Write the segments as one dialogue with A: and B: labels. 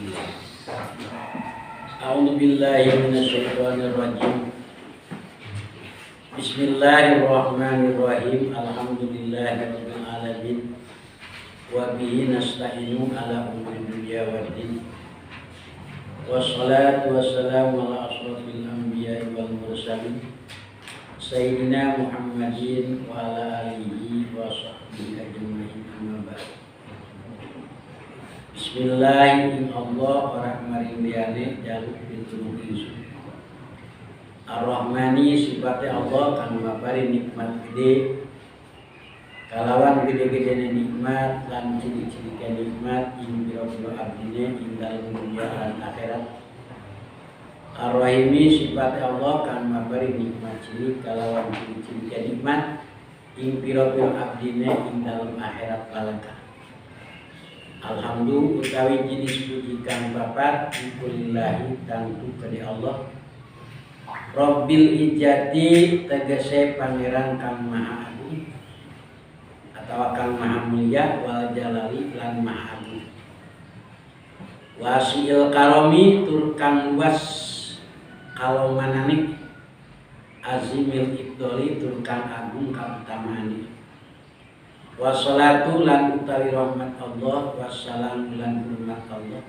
A: Alhamdulillah. A'udzu billahi minasyaitonir rajim. Bismillahirrahmanirrahim. Alhamdulillahirabbil alamin. Wa bihi nasta'inu ala umuri dunya waddin. Wassalatu wassalamu ala asyrafil anbiya'i wal mursalin. Sayyidina Muhammadin wa ala alihi wa sahbihi ajma'in, amma ba'd. Bismillahirrahmanirrahim. Allah ora maring liyane jaluk pitulung ingsun. Ar-Rahmani sifate Allah kang maparin nikmat gede, kalawan gede-gedene nikmat lan cilik-cilike nikmat ing pira-pira abdine ing dalem dunya lan akhirat. Ar-Rahimi sifate Allah kang maparin nikmat cilik kalawan cilik-cilike nikmat ing pira-pira abdine ing dalem akhirat lalengkah. Alhamdulillah utawi jenis puji kang papat iku lillahi tangtu kedhe Allah. Rabbil Izzati tegese pangeran kang maha agung atawa kang maha mulia, wal jalali lan maha agung. Wasiil karomi tur kang luas kalomanane, azimil ibdoli tur kang agung kautamaane. Wassalatu lan utawi rahmat Allah, wassalam lan hormat Allah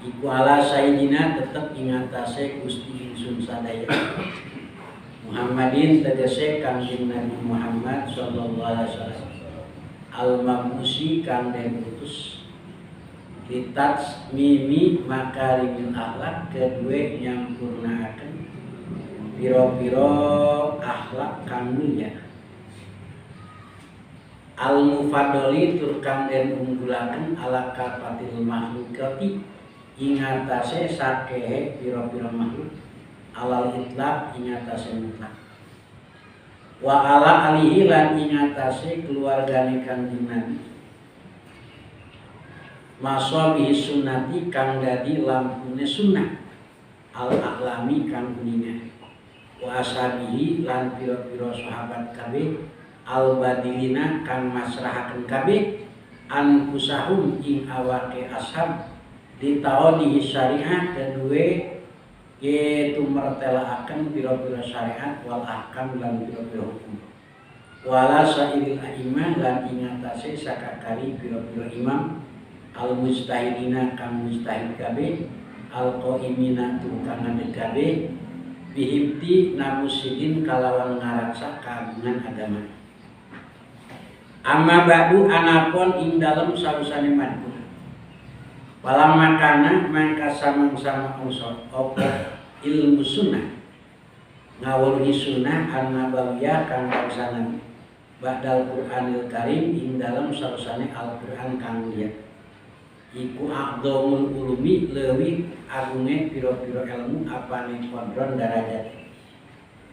A: iku ala sayyidina tetep ing atase Gusti ingsun sadaya Muhammadin tegese Kangjeng Nabi Muhammad sallallahu alaihi wasallam, al mabusi kang den utus litats mimi makarimil akhlak kedue nyampurnaaken pira-pira akhlak kang mulia, al mufadoli tur kang den unggulaken ala kafatil makhlukati ing atase sakehe pira-pira makhluk alal itlaq ing atase mutlak, wa ala alihi lan ing atase keluargane Kanjeng Nabi masabihi sunnati kang dadi lampune sunnah al a'lami kang kuninga, wa ashabihi lan pira-pira sahabat kabeh al badilina kang masrahaken kabeh anfusahum ing awake ashab ditaonihi syariah kedue yaitu mertelaaken pira-pira syariat wal ahkam lan pira-pira hukum, wala sairil aimah lan ing atase sakakali pira-pira imam al mujtahidina kang mujtahid kabeh al qaimina tur kang ngadeg kabeh bihibti namusidin kalawan ngaraksa kagungan agama. Amma ba'du anapun ing dalem sausane madhur walam makana mangka samang-sama unsur apa ilmu sunnah ngawruhi sunnah an-nabawiyah kang bangsa ba'dal Qur'anil Karim ing dalem sausane Al-Qur'an kang mulia iku a'dhamul ulumi leuwih agunge pira-pira ilmu apane kodron darajat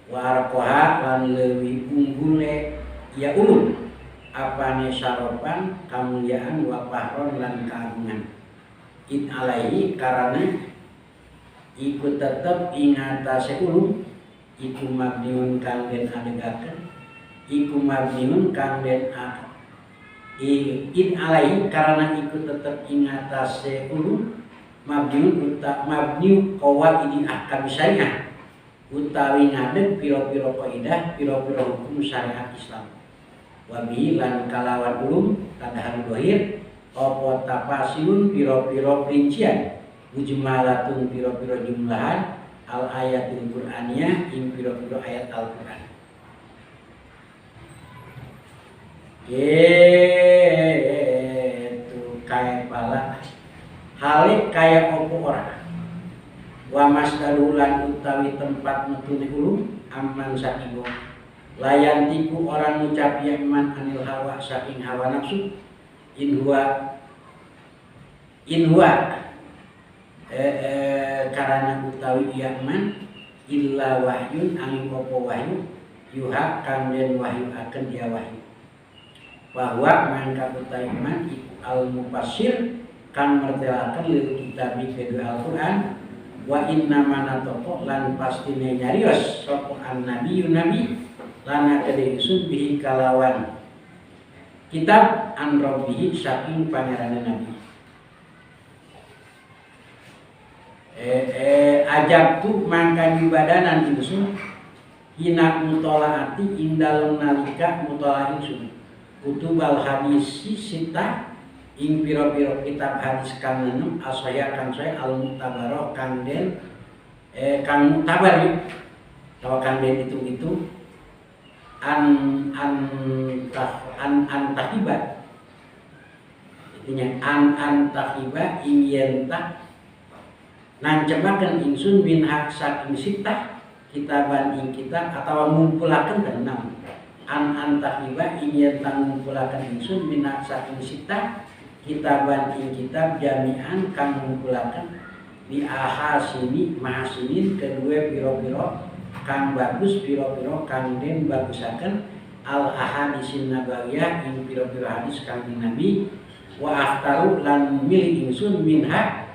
A: wa arqaha lan leuwih unggule ya ulum apane syarofan kamuliaan wa fahron lan keagungan id alaihi karena iku tetep ing atase ulum iku mabniun kang den adegaken iku mabniun kang den id alaihi karena iku tetep ing atase ulum mabniun uta mabniu qawaidi ahkam syariah utawi ngadeg pira-pira kaidah pira-pira hukum syariat Islam wabi lan kalawan ulum tadahar dohir apa tafasilun pira-pira perincian mujmalatun pira-pira jumlahan al ayatil qur'aniyah ing pira-pira ayat Al-Qur'an. Gitu kae pala hale kaya opo ora wa masdarulan utawi tempat metune ulum amman saking wong layantiku orang ngucap yaman anil hawa saking hawa nafsu inhua inhua karana utawi yaman illa wahyun angin opo wahyu yuha kang den wahyu akan dia wahyu bahwa mangka utawi man iku al mufassir kang mertelaken lil kitabi kedua Al-Qur'an wa inna manatoko lan pastine nyarios sapa an nabiyun nabi lana kedhe ingsun bihi kalawan kitab an rabbihi saking pangerane nabi. Ajab tu mangka dibadanan ingsun hina mutolaati ing dalem nalika mutolaah ingsun kutubal hadisi sita ing pira-pira kitab hadis kang enem asaya kang saya al muktabaroh kang den kang muktabar ya tawa kang den itu an an an an tahiba intinya an an tahiba ing yen ta nancepaken ingsun min hak saking sitah kitaban ing kitab atawa ngumpulaken tenang an an tahiba ing yen ta ngumpulaken ingsun min hak saking sitah kitaban ing kitab jami'an kang ngumpulaken di ahasini mahasinin kedua piro-piro kang bagus piro-piro kang den bagusaken al ahadisin nabawiyah ing piro-piro hadis kang Nabi wa akhtaru lan milih ingsun minha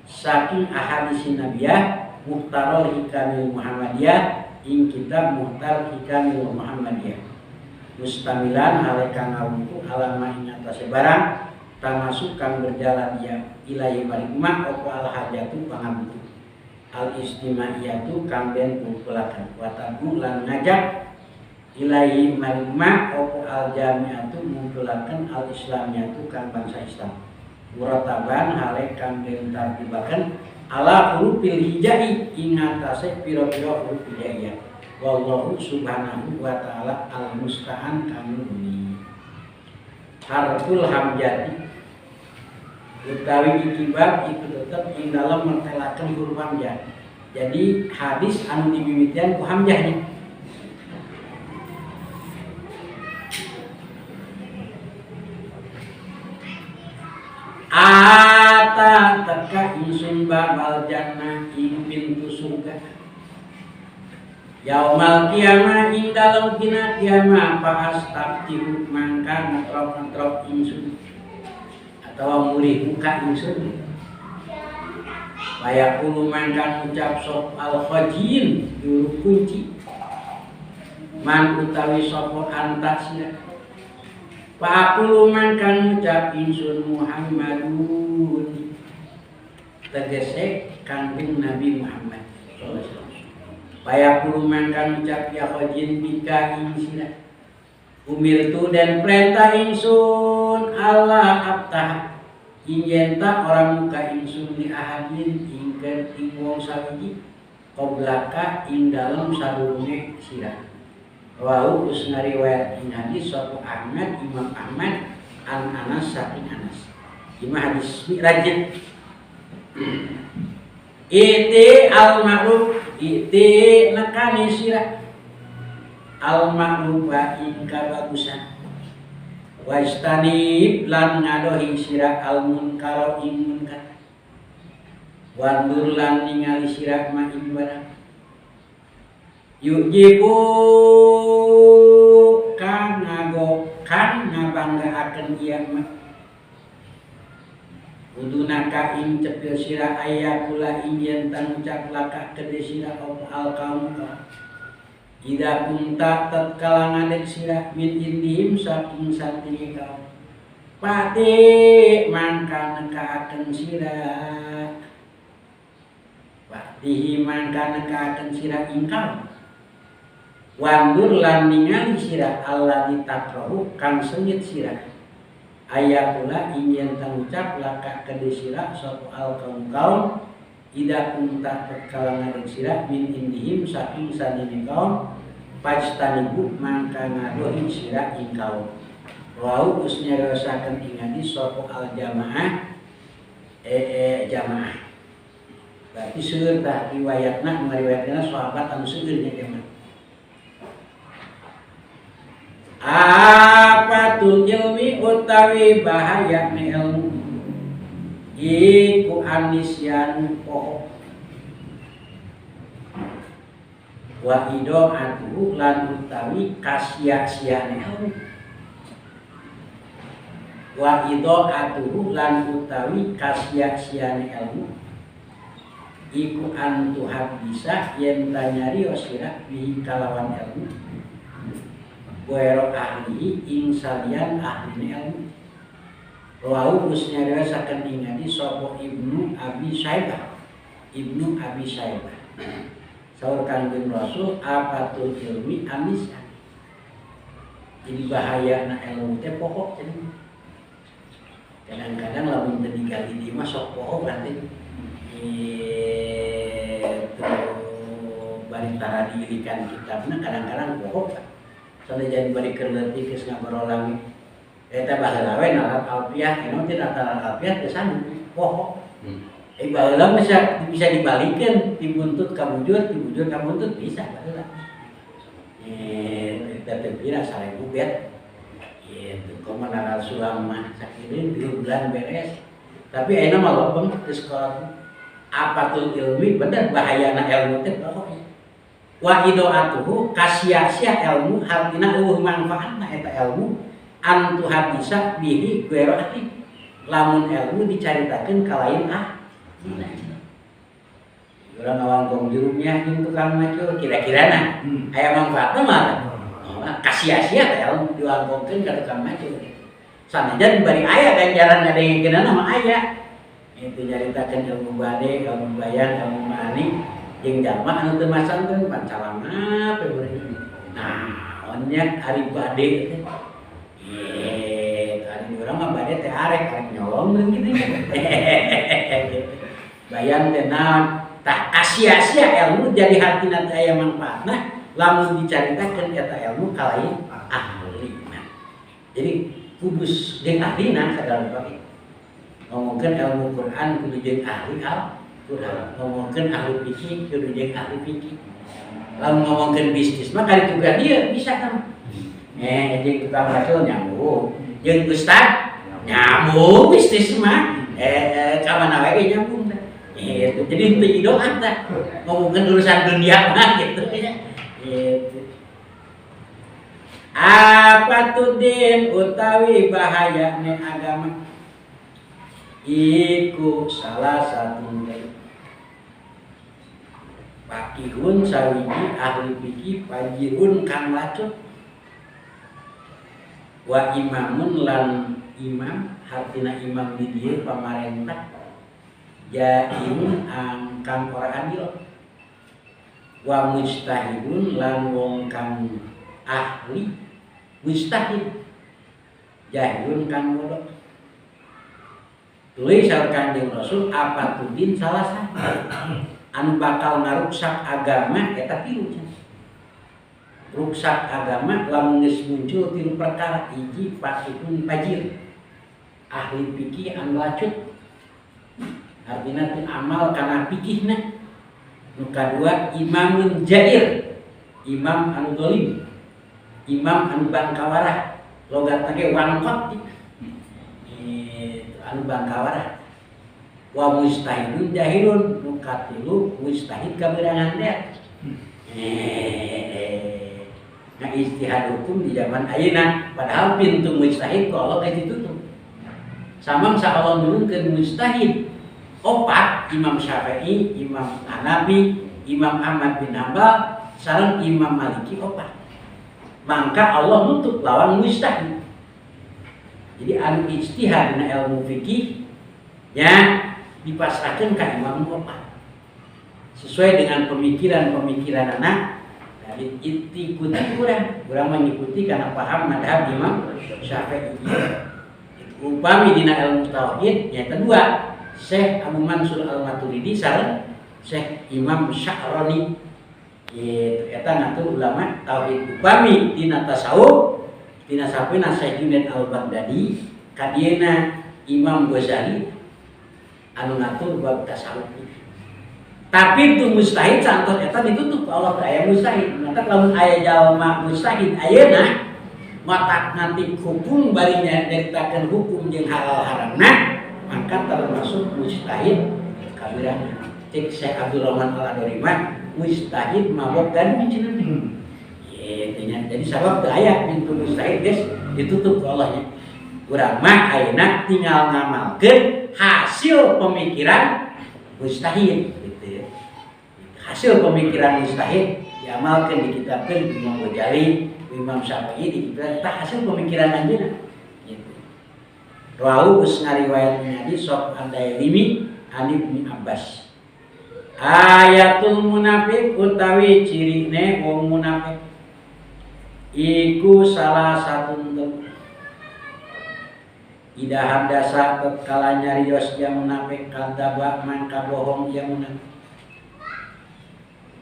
A: saking ahadisin nabiyah Muhtarul Hikamil Muhammadiyah ing kitab Muhtar Hikamil Muhammadiyah mustamilan hale kang ngawungku alama ing atase barang tamasuk kang berjalan ya ilahi maring ma opo al hajatu pangabutuh al istimaiyatu kang den kumpulaken wa tabu lan ngajak ilahi maring ma opo al jamiatu ngumpulaken al islamiyatu kang bangsa Islam murataban hale kang den tartibaken ala hurufil hijai ing atase pira-pira huruf hijaiyah wallahu subhanahu wa ta'ala al musta'an kang nulungi. Harful hamjati utawi iki bab iku tetep ing dalem mertelaken huruf hamzah. Jadi hadis anu dimimitian ku hamzah nya. Ata teka ingsun babal jannah ing pintu surga. Yaumal kiamah ing dalem dina kiamah paastaftihu mangka ngetrok-ngetrok ingsun atawa murih muka ingsun. Wayaqulu mangka ngucap sop al khajin juru kunci man utawi sapa anta sira. Fa'aqulu mangka ngucap ingsun Muhammadun tegese Kanjeng Nabi Muhammad sallallahu alaihi wasallam. Fayaqulu mangka ngucap ya khajin bika ing sira umirtu dan perintah ingsun Allah abtah ing yen ta ora muka ingsun li ahadin ing ing wong sawiji qoblaka ing dalem sadurunge sira. Rawahu us ngariwayat ing hadis sapa Ahmad Imam Ahmad an Anas saking Anas. Ima hadis Mi'raj. Iti al ma'ruf iti nekani sira al ma'ruf wa ing kabagusan wastanib lan ngadohi sira al munkar ing munkar wandur lan ningali sira ma ing barang yujibu kang ngago kang ngabanggaaken ieu mah udunaka ing cepil sira ayakula ing yen tangucap laka kedhe sira apa al kaum ida kunta tatkala ngadeg sira min indihim saking satinge kaum pati mangka nekaaken sira patihi mangka nekaaken sira ing kaum wandur lan ningali sira alladzi takrahu kang sengit sira ayakula ing yen tangucap laka kedhe sira sapa al kaum kaum ida kunta tatkala ngadeg sira min indihim saking sanine kaum pajtanibu mangka ngadohi sira ing kaum. Rawahu us nyariosaken ing hadis sapa al jamaah jamaah. Berarti seueur tah riwayatna ngariwayatna sahabat anu seueur nya jamaah. Apatul ilmi utawi bahaya ne ilmu iku anisyan poho wa ido'atuhu lan utawi kasia-siane ilmu wa ido'atuhu lan utawi kasia-siane ilmu iku antuhab bisa yen tanyarios sira bihi kalawan ilmu wero ahli ing salian ahline ilmu. Rawahu us nyariyosaken ing hadis sapa Ibnu Abi Syaibah Ibnu Abi Syaibah. Saur Kangjeng Rasul afatul ilmi anisan. Jadi bahaya na ilmu teh pokok cenah. Kadang-kadang lamun teu digali di mah sok poho berarti itu bari tara diilikan kitabna kadang-kadang poho. Sanajan bari keur leutik geus ngabarolang eta baheula we narat alfiah, anu teh narat alfiah teh sanu poho. Baheula bisa dibalikeun, dibuntut ka bujur, dibujur ka buntut bisa baheula. Eta teh pira 1000 bet. Itu komo narat sulam mah sakieu 3 bulan beres. Tapi ayeuna mah lobeng di sekolah. Apatul ilmi bener bahayana ilmu teh pokoknya. Wa idoatuhu kasia-sia ilmu hartina eueuh manfaatna eta ilmu antu hadisa bihi guero ahli. Lamun ilmu dicaritakeun ka lain ah. Urang ngawangkong jurumnya jeung tukang macul kira-kira nah aya manfaatna mah. Kasia-sia teh ilmu diwangkongkeun ka tukang macul. Sanajan bari aya ganjaran ngadengekeunana mah aya. Itu nyaritakeun ilmu bade, ilmu bayan, ilmu ma'ani jeung jalma anu teu masantren pancalama we beureum. Nah, nya ari bade teh. Ari urang mah bade teh arek nyolong meureun kitu. Bayan teh naon? Tah kasia-sia ilmu jadi hartina teh aya manfaatna lamun dicaritakeun eta ilmu ka lain ahlina. Jadi kudus jeung ahlina sagala dipake. Ngomongkeun ilmu Quran kudu jeung ahli Al-Quran, ngomongkeun ahli fikih kudu jeung ahli fikih. Lamun ngomongkeun bisnis mah kali juga dia bisa kan. Jeung tukang macul nyambung, jeung ustad nyambung bisnis mah ka mana wae ge nyambung teh. Gitu. Jadi teu idoan teh ngomongkeun urusan dunia mah gitu ya. Gitu. Apa tudin utawi bahayane agama iku salah satu fakihun sawiji ahli fikih fajirun kang lacut wa imamun lan imam hartina imam di dieu pamarentah jairun kang ora adil wa mujtahidun lan wong kang ahli mujtahid jahilun kang bodoh. Tulis saur Kanjeng Rasul apa tudin salah satu anu bakal ngaruksak agama eta tilu. Ruksak agama lamun geus muncul tilu perkara hiji fakihun fajir ahli fikih anu lacut artina teu amal kana fikihna. Nu kadua imamun jair imam anu zalim imam anu bangkawarah logatna ge wangkot anu bangkawarah wa mujtahidun jahilun nu katilu mujtahid kaberangan teh. Nah ijtihad hukum di zaman ayeuna padahal pintu mujtahid ku Allah geus ditutup. Samangsa Allah nurunkeun mujtahid opat Imam Syafi'i, Imam Hanafi, Imam Ahmad bin Hanbal sareng Imam Maliki opat. Mangka Allah nutup lawan mujtahid. Jadi anu ijtihad dina ilmu fikih nya dipasrahkeun ka imam opat. Sesuai dengan pemikiran-pemikiran anak dari ikuti urang mengikuti karena paham madhab Imam Syafi'i. Upami dina ilmu tauhid nya kedua Syekh Abu Mansur Al-Maturidi sareng Syekh Imam Sya'rani. Itu eta ngatur ulama tauhid. Upami dina tasawuf dina sapina Syekh Junaid Al-Baghdadi kadieuna Imam Ghazali anu ngatur bab tasawuf. Tapi itu mustahil santos eta ditutup Allah teh aya mustahil. Maka lamun aya jalma mustahil ayeuna matak nanti hukum bari nyaritakeun hukum jeung halal haramna maka termasuk mustahil kabirana. Cek Syekh Abdul Rahman Al-Adori mah mustahil mabok dan cenah. Gitu nya. Jadi sabab teu aya pintu mustahil geus ditutup ku Allah nya. Urang mah ayeuna tinggal ngamalkeun hasil pemikiran mustahil gitu ya. Hasil pemikiran mustahil diamalkeun dikitabkeun Imam Ghazali, Imam Syafi'i dikitabkeun eta hasil pemikiran anjeunna gitu. Rawu geus ngariwayat hadis sok Ad-Dailimi an Ibnu Abbas. Ayatul munafik utawi cirine wong munafik iku salah satu telu. Ida hadasa tatkala nyarios ya munafik kadzaba mangka bohong ya munafik.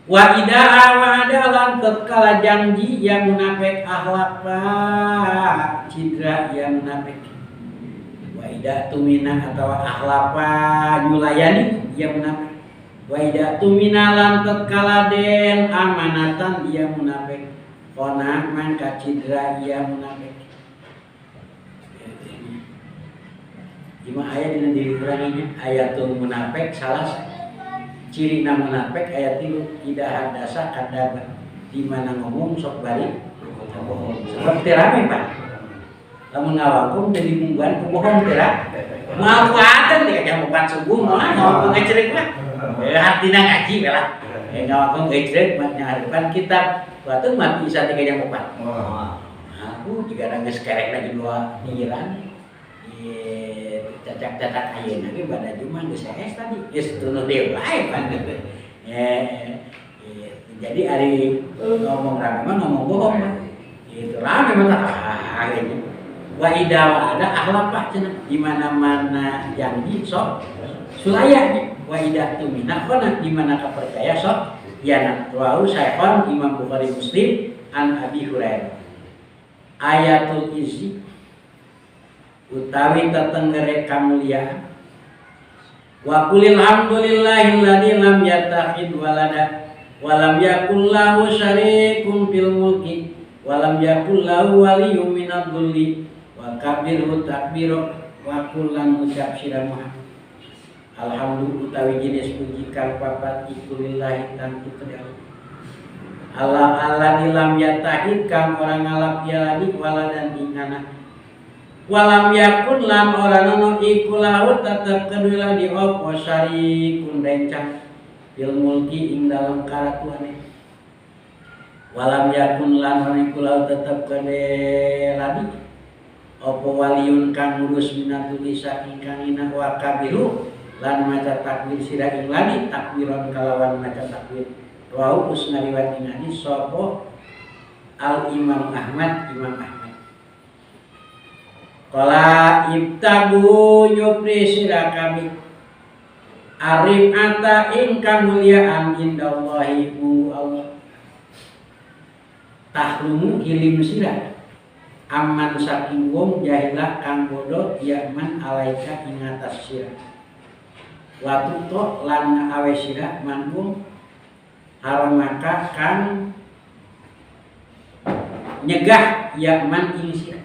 A: Wa ida wa'ada lan tatkala janji ya munafik akhlafa cidra ya munafik. Wa ida tumina atawa akhlafa nyulayani ya munafik. Wa ida tumina lan tatkala den amanatan ya munafik kona mangka cidra ya munafik. Lima ayat dina diri kuranginya ayatul munafik salah ciri na munafik ayat 3 ida hadasa kadzaba di mana ngomong sok bari bohong sebab teu rame Pak lamun ngawangkung jadi mungguan ku bohong teu rame moal kuateun teh jam 4 subuh moal ngawangkung ngecerik mah hatina ngaji we lah ngawangkung ngecerik mah nyaharipan kitab kuateun mati isa 3 jam 4. Aku juga ada geus kerek lagi dua pikiran. Cacak-cacak ayeuna ge bada cuma geus es tadi geus tunuh deui wae pan. Jadi ari ngomong rame mah ngomong bohong mah. Itu rame mah akhirnya. Wa ida wa ada akhlafah cenah di mana-mana janji sok sulaya wa ida tumina khona di mana kapercaya sok yana. Rawahu Syaikhan Imam Bukhari Muslim an Abi Hurairah. Ayatul Izzi utawi tetenggere kamuliaan. Wa qulil hamdulillahilladzi lam yattakhid walada wa lam yakul lahu syarikun fil mulki wa lam yakul lahu waliyyun minadh dhulli wa kabbirhu takbira wa kullan ucap sira Muhammad. Alhamdulillah utawi jenis puji kang papat iku lillahi tantu kedhe Allah. Allah lam yattakhid kang ora ngalap ya lagi waladan ing anak. Walam yakun lan ora nono iku lahu tetep kedue di opo syarikun rencang fil mulki ing dalem karatuane. Walam yakun lan ora iku lahu tetep kedue ladi opo waliun kang ngurus minatuli saking kang ina wa kabiru lan maca takbir sira ing ladi takbiron kalawan maca takbir. Rawu us ngariwayat ing hadis sapa Al Imam Ahmad Imam Ahmad. Kala ibtagu nyupri sira kami arif ata ing kamuliaan indallahi mu Allah. Tahlumu ilim sira aman saking wong jahila kang bodoh ya man alaika ing atas sira. Watu to lan awe sira man wong haramaka kang nyegah ya man ing sira.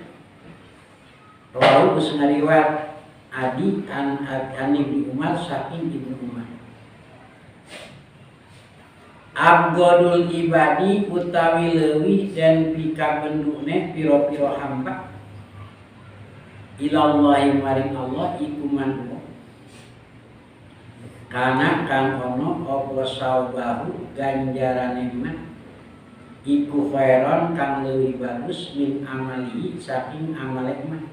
A: Rawahu geus ngariwayat Adi an Ibnu Umar saking Ibnu Umar. Abgodul ibadi utawi leuwih dan pikabendune pira-pira hamba ilallahi maring Allah iku man kana kang ono apa saubahu ganjarane man iku khairon kang leuwih bagus min amalihi saking amale man.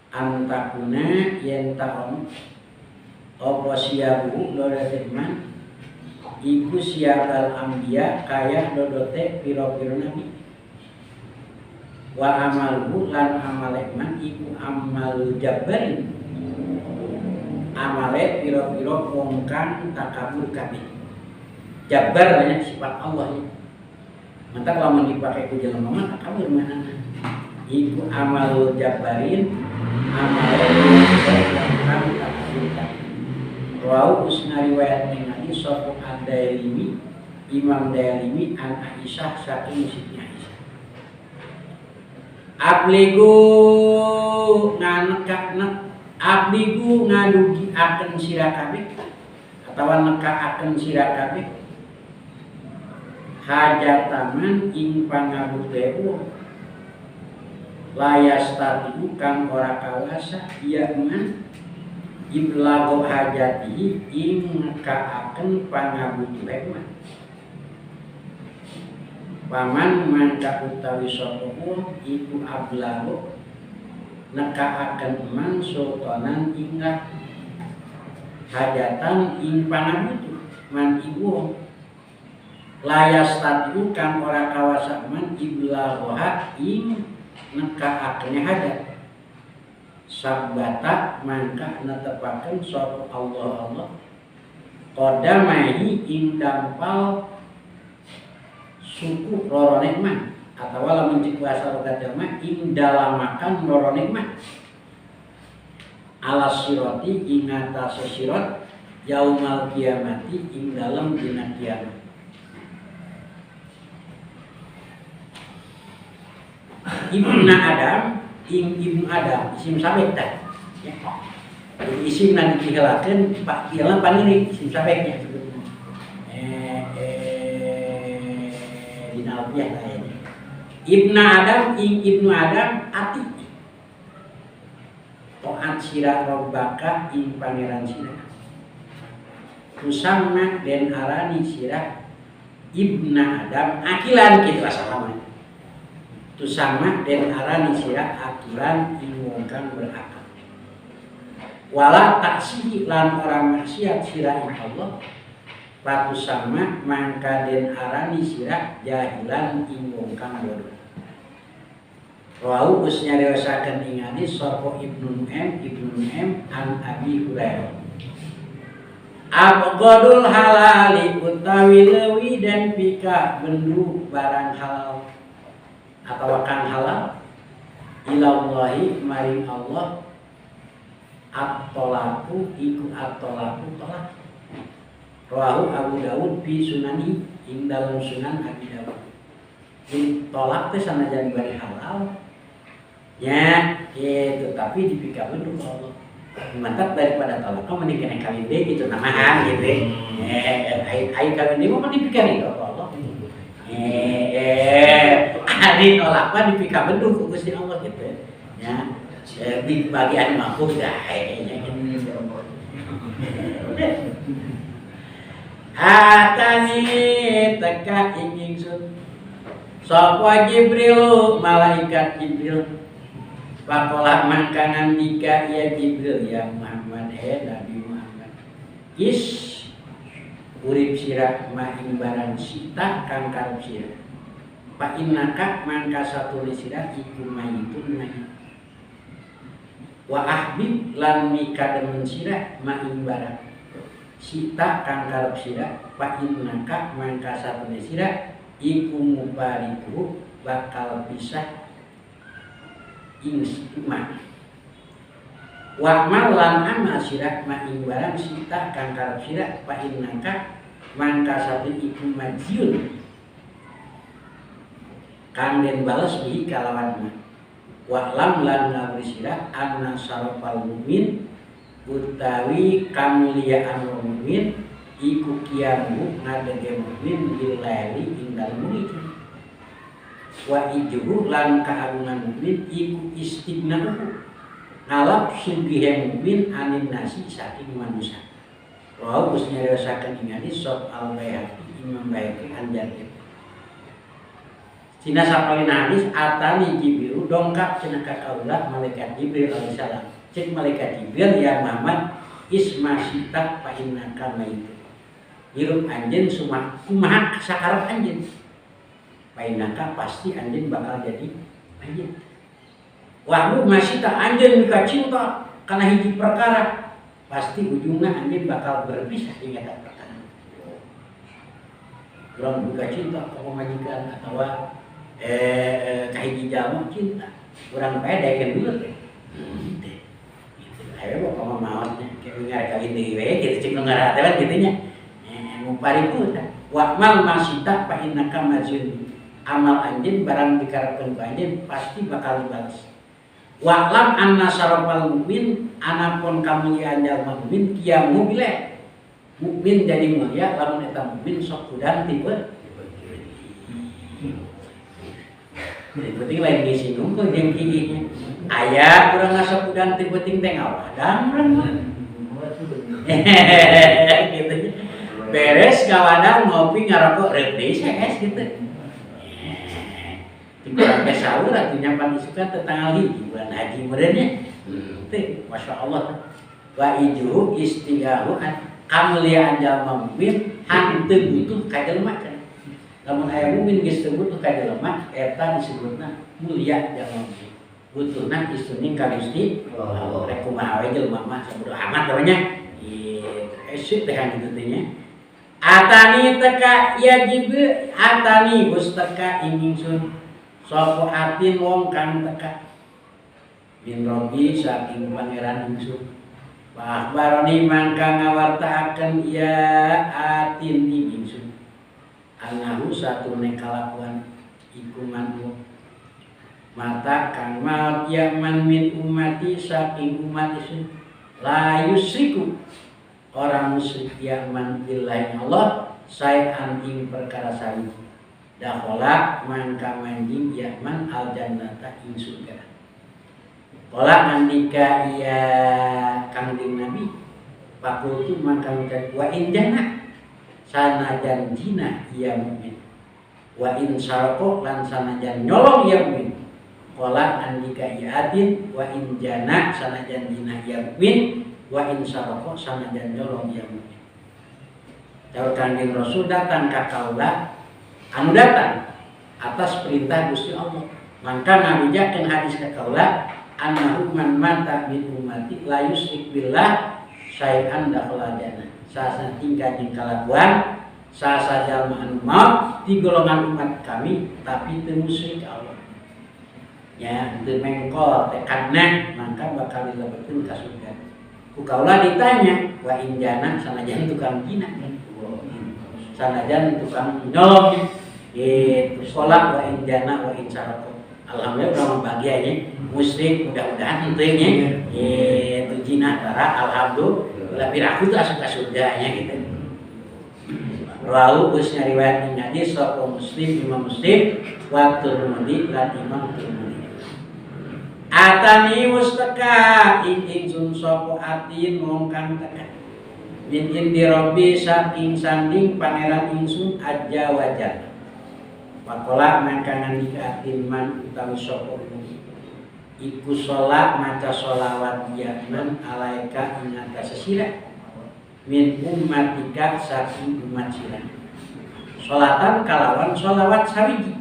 A: Antakuna yen ta ono apa siabu dodote man iku siabal ambiya kaya dodote pira-pira nabi. Wa amaluhu lan amale man iku amal jabbarin amale pira-pira wong kang takabur kabeh. Jabbar nya sifat Allah ya. Mantap lamun dipake ku jelema mah takabur manana. Iku amal jabbarin amale kang takabur kabeh. Rawu us ngariwayat ing hadis sapa Ad-Dailimi Imam Dailimi an Aisyah saking Siti Aisyah. Abligu nganekakna abligu ngadugi akan sira kabeh atawa nekaaken sira kabeh hajataman ing pangabutuhe wong layastati kang ora kawasa ya man iblago hajati ing nekaaken pangabutuhe man. Paman mangka utawi sapa wong iku ablago nekaaken man sultanan ing hajatan ing pangabutuh. man ibu layas tadiu kang ora kawasa man iblaghoha ing nekaakene hajat sabata mangka netepaken sapa Allah Allah qadamahi ing dampal suku rorone man atawa lamun cik bahasa logat Jawa ing dalamakan rorone man ala sirati ing atase sirat yaumal kiamati ing dalem dina kiamat. Ibnu Adam ing Ibnu Adam isim sabek tah ya. Jadi isim nanti dihelakeun Pak Kialan paniri isim sabeknya sebetulnya. Dina alfiah tah ya. Ibnu Adam ing Ibnu Adam ati taat sira robbaka ing pangeran sira tusama den arani sira Ibnu Adam akilan kitu asalna tusama den arani sira akilan ing wong kang berakal wala taksihi lan ora maksiat sira ing Allah patusama mangka den arani sira jahilan ing wong kang bodoh. Rawu geus nyariosakeun ing hadis sapa Ibnu Nu'aim an Abi Hurairah. Abghadul halali utawi leuwih dan pika bendu barang halal atawa kang halal ilallahi maring Allah at-talaqu iku at-talaqu talaq. Rawahu Abu Dawud fi sunani ing dalam sunan Abi Dawud. Jadi tolak teh sanajan bari halal ya gitu tapi dipika bendu Allah. Mantap daripada tolak kamu mending kena kawin deui gitu namahan gitu. Ai kawin deui mah dipika deui Allah. Ari tolak mah dipika bendu ku Gusti Allah gitu ya. Bagi anu mampu dah nya gitu. Atani teka ing ingsun sapa Jibril malaikat Jibril pakola mangka ngandika ya Jibril ya Muhammad Nabi Muhammad is urip sira ma ing barang sita kang karep sira fa innaka mangka satune sira iku mayitun mayit wa ahbib lan mikademen sira ma ing barang sita kang karep sira fa innaka mangka satune sira iku mubariku bakal pisah ing ma wa mal lan amal sira ma ing barang sita kang karep sira fa innaka mangka satu iku majiun kang den bales bihi kalawan ma wa lam lan ngawri sira anna sarafal mukmin utawi kamuliaan mukmin iku kiamu ngadege mukmin bilaili ing dalem wengi wa ijuhu lan kahagungan mukmin iku istignahu ngalap sugihe mukmin anin nasi saking manusa. Rawu geus nyariosakeun ing hadis sop al Baihaqi Imam Baihaqi an Jabir. Cina sapalina hadis atani Jibril dongkap cenah ka kaula malaikat Jibril alaihi salam. Cek malaikat Jibril ya Muhammad isma sita fa innaka maitu. Hirup anjeun sumah kumaha sakarep anjeun. Fa innaka pasti anjeun bakal jadi anjeun. Wahbu masita anjeun mika cinta kana hiji perkara pasti ujungna anjeun bakal berpisah jeung eta perkara. Urang buka cinta ka pamajikan atawa ka hiji jalma cinta. Urang bae daekeun dulu teh. Teh. Gitu. Ayo bapak mah maot nya kayak ngar kawin deui we kitu cik nu ngarah teh kan kitu nya. Mupariku tah. Wa mal masita fa innaka mazun. Amal anjeun barang dikarepkeun ku anjeun pasti bakal dibalas. Wa lam anna sarafal mukmin anapun kamuliaan jalma mukmin kiamu bileh. Mukmin jadi mulia lamun eta mukmin sok kudang tipe. Jadi penting lain ngisi nunggu jeung kieu. Aya urang ngasok kudang tipe penting teh ngawadang urang mah. Gitu. Beres ngawadang ngopi ngarokok reup deui saes gitu. Tipe sampai sahur atuh nyampan isukan teh tanggal hiji bulan haji meureun nya. Teh masyaallah. Wa ijuhu istigahu an Kamuliaan jalma mukmin henteu butuh ka jelema cenah. Lamun aya mukmin geus teu butuh ka jelema eta disebutna mulia jalma mukmin. Butuhna istuning ka Gusti Allah. Rek kumaha we jelema mah sabodo amat namanya. Gitu. Esuk teh kan kitu teh nya. Atani teka ya jibril atani geus teka ingsun sapa atin wong kang teka min robbi saking pangeran ingsun. Wa akhbarani mangka ngawartaaken ya atin ingsun annahu satune kalakuan iku man mata kang maut ya man min ummati saking umat ingsun la yusriku orang musyrik ya man billahi Allah saean ing perkara sawiji dakhala mangka manjing ya man al jannata ing surga. Kala ngandika iya Kangjeng Nabi fakultu mangka ngucap wa in jannah sanajan zina iya mukmin wa in sarqa lan sanajan nyolong iya mukmin. Kala ngandika iya atin wa in jannah sanajan zina iya mukmin wa in sarqa sanajan nyolong iya mukmin. Daur Kangjeng Rasul datang ka kaula anu datang atas perintah Gusti Allah mangka ngabejakeun hadis ka kaula annahu man mata min ummati la yusyrik billah syai'an dakhala jannah. Sasa tingkah jeung kalakuan sasa jalma anu maot di golongan umat kami tapi teu musyrik Allah. Ya teu mengkol tekadna mangka bakal dilebetkeun ka surga. Ku kaula ditanya wa in jana sanajan tukang zina sanajan tukang nyolong gitu salat wa in jana wa in sarqa. Alhamdulillah urang bahagia musyrik mudah-mudahan henteu nya itu zina tara alhamdulillah piraku teh asup ka surga nya gitu. Rawu geus nyariwayat ing hadis sapa Muslim Imam Muslim wa Tirmidzi lan Imam Tirmidzi. Atani mustaka ing ingsun sapa atin mong kang teka min indi rabbi saking sanding pangeran ingsun aja wajah. Pakola mangka ngandika atin man utawi sapa iku sholat maca sholawat ya man alaika ing atase sira min ummatika saking umat sira sholatan kalawan sholawat sawiji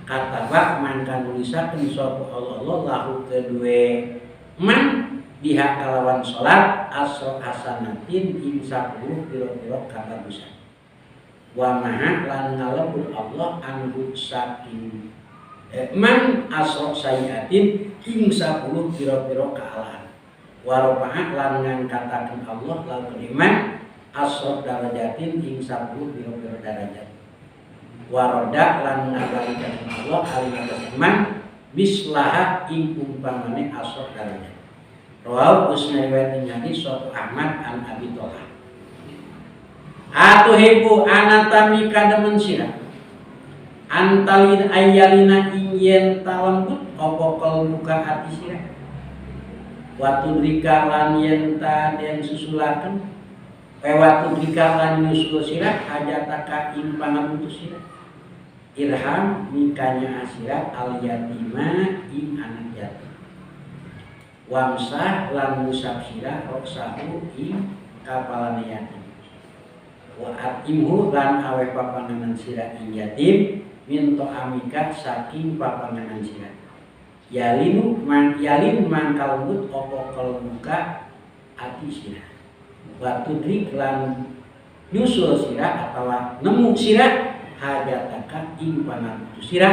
A: kataba mangka nulisakeun sapa Allah lahu kedue man biha kalawan sholat asra hasanatin ing 10 pira-pira kabagusan wa maha lan ngalebur Allah anhu saking man asra sayiatin ing 10 pira-pira kaalaan wa rafa'a lan ngangkatakeun Allah lalu iman asra darajatin ing 10 pira-pira darajat wa rada lan ngabalikeun Allah alina iman mislaha ing umpamane asra darajat. Rawahu usna riwayat ing hadis sapa Ahmad an Abi Thalhah. Atuhibbu anatami kademen sira antalin ayalina ing yen talembut apa kalbuka ati sira watudrika lan yen ta den susulaken watudrika lan nyusul sira hajataka ing pangabutuh sira irham mikanya asira al yatima ing anak yatim wamsah lan musab sira roksahu ing kapalane yatim wa atimhu lan aweh papanganan sira ing yatim min ta'amika saking papanganan sira yalinu man yalin mangkalbut apa kalbuka ati sira wa tudrik lan nyusul sira atawa nemu sira hajataka ing pangabutuh sira.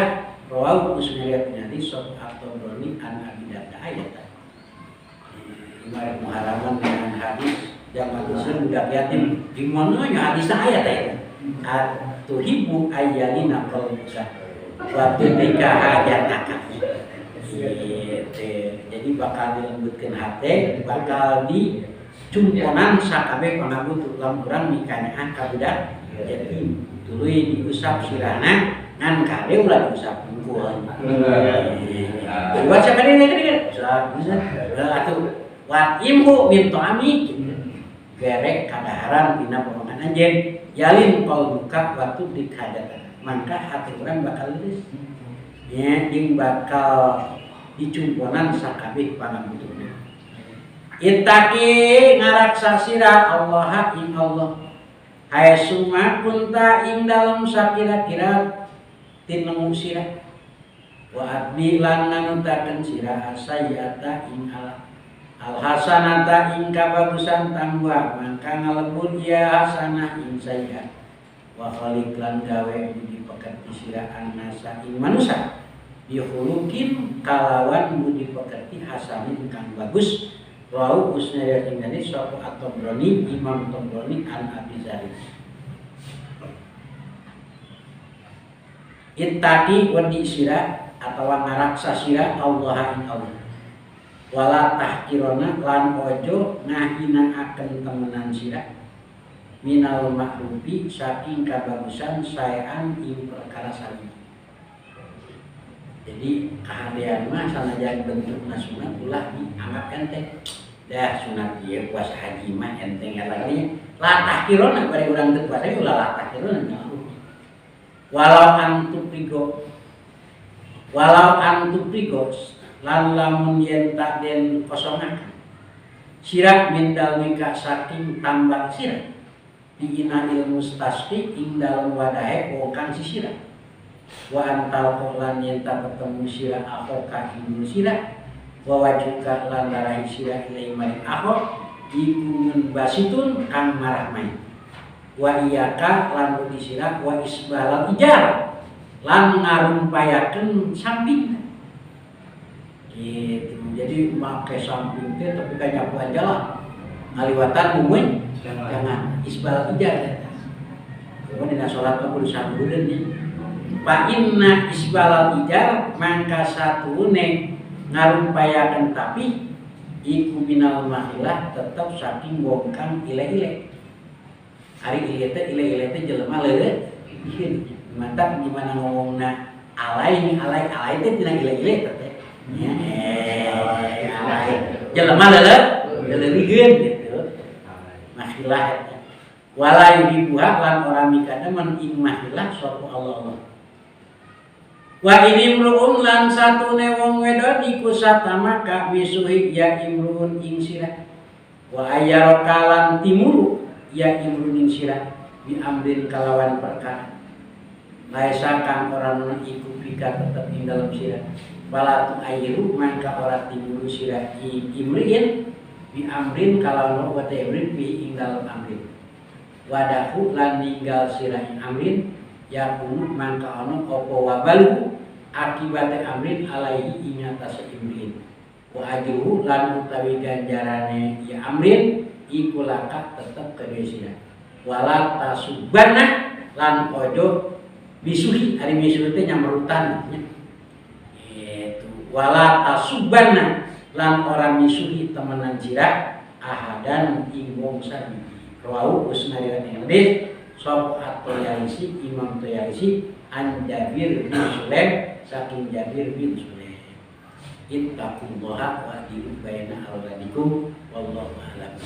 A: Rawahu Muslim hadis sahih At-Tabrani an Abi Darda ayat. Imam Muharraman dengan hadis zaman usul budak yatim di mana nya hadis ayat ya. Atuhibbu ayyalina qalbuka wa tudrika hajataka. Gitu. Jadi bakal dilembutkeun hate, bakal dicumponan sakabeh pangabutuh lamun urang mikanyaah ka budak yatim. Tuluy diusap sirahna ngan kade ulah diusap hungkul. Baca kade kade usap usap atuh wa imhu min ta'ami gerek kadaharan dina pamangan anjeun yalin qalbuka wa tudrik hajataka. Mangka hati urang bakal leuleus nya jeung bakal dicumponan sakabeh pangabutuhna. Ittaqi ngaraksa sira Allah ing Allah haitsuma kunta ing dalem sakira-kira tinemu sira wa atbi lan nganutaken sira asayyata ing ala alhasanata ing kabagusan tangwa mangka ngalebur ya hasanah ing sayyiat wa khaliq lan gawe budi pekerti sira annasa ing manusa bi khuluqin kalawan budi pekerti hasanin kang bagus. Rau usnaya ing hadis sapa At-Tabrani Imam Tabrani an Abi Dzar. Ittaqi wedi sira atawa ngaraksa sira Allah ing Allah. Wala tahkirona lan ojo ngahinaaken temenan sira minal ma'rufi saking kabagusan saean ing perkara sami. Jadi kahadean mah sanajan bentukna sunat ulah dianggap enteng. Dah sunat ieu puasa haji mah enteng eta nya. La tahkirona bari urang teu puasa ulah la tahkirona. Walau antuprigo walau antuprigo lan lamun yen tak den kosongaken sira mindalmika saking tambang sira diina ilmu stasqi ing dalem wadahe wong kang sisira wa antal lan yen tak ketemu sira akhoka ing sira wa wajuka lan larahi sira ilai maring akhok iku basitun kang marah mai wa iyaka lan wedi sira wa isbalal ijar lan ngarumpayakeun samping gitu. Jadi make samping teh tapi ka nyapu aja lah ngaliwatan mungkin jangan isbal ijar eta. Kemudian dina salat mah kudu sambureun nya. Fa inna isbalal ijar mangka satune ngarumpayakeun tapi iku minal mahilah tetep saking wong kang ile-ile. Ari ile teh ile-ile teh jelema leureut. Mantap gimana ngomongna alai nih alai alai teh tina ile-ile teh. Ya, alai jelema leureut leureurieun gitu. Mahilah eta. Wala yuhibuha lan ora mikademen ing mahilah sapa Allah Allah. Wa ini imru'un lan satune wong wedon iku satamaka misuhi ya imru'un ing sira. Wa ayyaraka lan timuru ya imru'un ing sira bi amrin kalawan perkara. Laisa kang ora ana iku bika tetep ing dalem sira. Wala tu ayiru mangka ora timuru sira imri'in bi amrin kalawan wa ta'imrin bi ing dalem amrin. Wadahu lan ninggal sira ing amrin ya kunu mangka ana apa wabalu akibate amrin alaihi ing atase imrin. Wa ajruhu lan utawi ganjarane ya amrin iku laka tetep kedue sira. Wala tasubana lan ojo misuhi ari misuhi teh nyamrutan nya. Itu wala tasubana lan ora misuhi temenan sira ahadan ing wong sami. Rawahu usnarian ing hadis sapa At-Toyalisi Imam Toyalisi an Jabir bin Sulaim saking Jabir bin Sulaim. Ittaqullaha wa adilu baina auladikum wallahu a'lam.